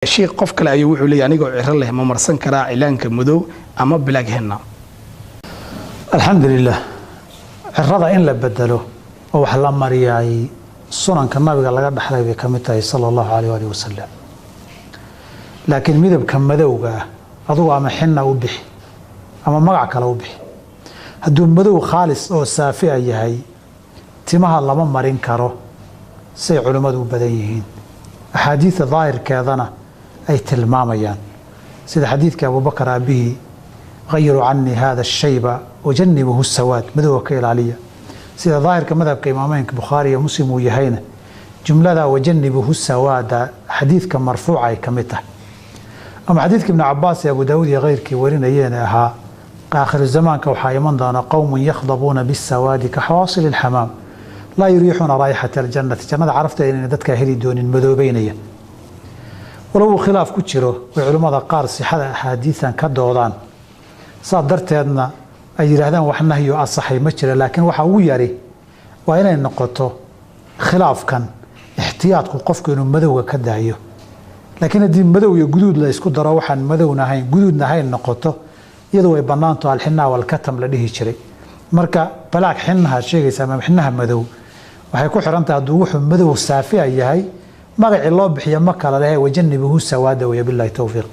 Sheikh, qof kale ayuu wuxuu leeyahy, anigoo ciro leh ma marsan karaa cilaanka madow ama black henna? Alxamdu lilah, cirada in la bedelo oo wax la mariyaay sunanka nabiga laga dhaxlay bay ka mid tahay sala allahu alayh alih wasalam. Laakiin midabka madowga ah adugu ama xinna u bixi ama magac kale u bixi, hadduu madow khaalis oo saafi a yahay timaha lama marin karo, say culimmadu u badan yihiin, axaadiida daahirkeedana ay tilmaamayaan, sida xadiidkii Abubakar aabihii, hayiruu canii hada shayba wajanibuhu sawaad, madowga ka ilaaliya. Sida daahirka madhabka imaameynka Bukhaari iyo Muslim uu yahayna, jumlada wajanibuhu sawaada xadiidka marfuuca ay ka mid tahay, ama xadiidka Ibnu Cabaas ee Abu Daawuud iyo keyrkii warinayeen ahaa, aakhiru zamaanka waxaa iman doona qowmun yakhdabuuna bisawaadi ka xawaasil ilxamaam laa yuriixuuna raayixata aljannati, jannada carafteeda inayna dadkaa heli doonin madoobeynaya. Walow uu khilaaf ku jiro way culimmada qaar sixada axaadiidan ka doodaan, saa darteedna ay yidhaahdaan wax nahyo asaxay ma jira, laakiin waxa ugu yari waa inay noqoto khilaafkan ixtiyaadku qofku inuu madowga ka daayo. Laakiin haddii madow iyo guduud la isku daro, waxaan madowna ahayn guduudna ahayn noqoto, iyadu way bannaanto, alxinaa walkatam la dhihi jiray. Marka balaag xinaha sheegaysa ama xinaha madow waxay ku xiran tahay hadduu wuxuu madow saafi a yahay, magacii loo bixiyo ma kala lehe, wajanibuhu sawaada wey. Billahi towfiiq.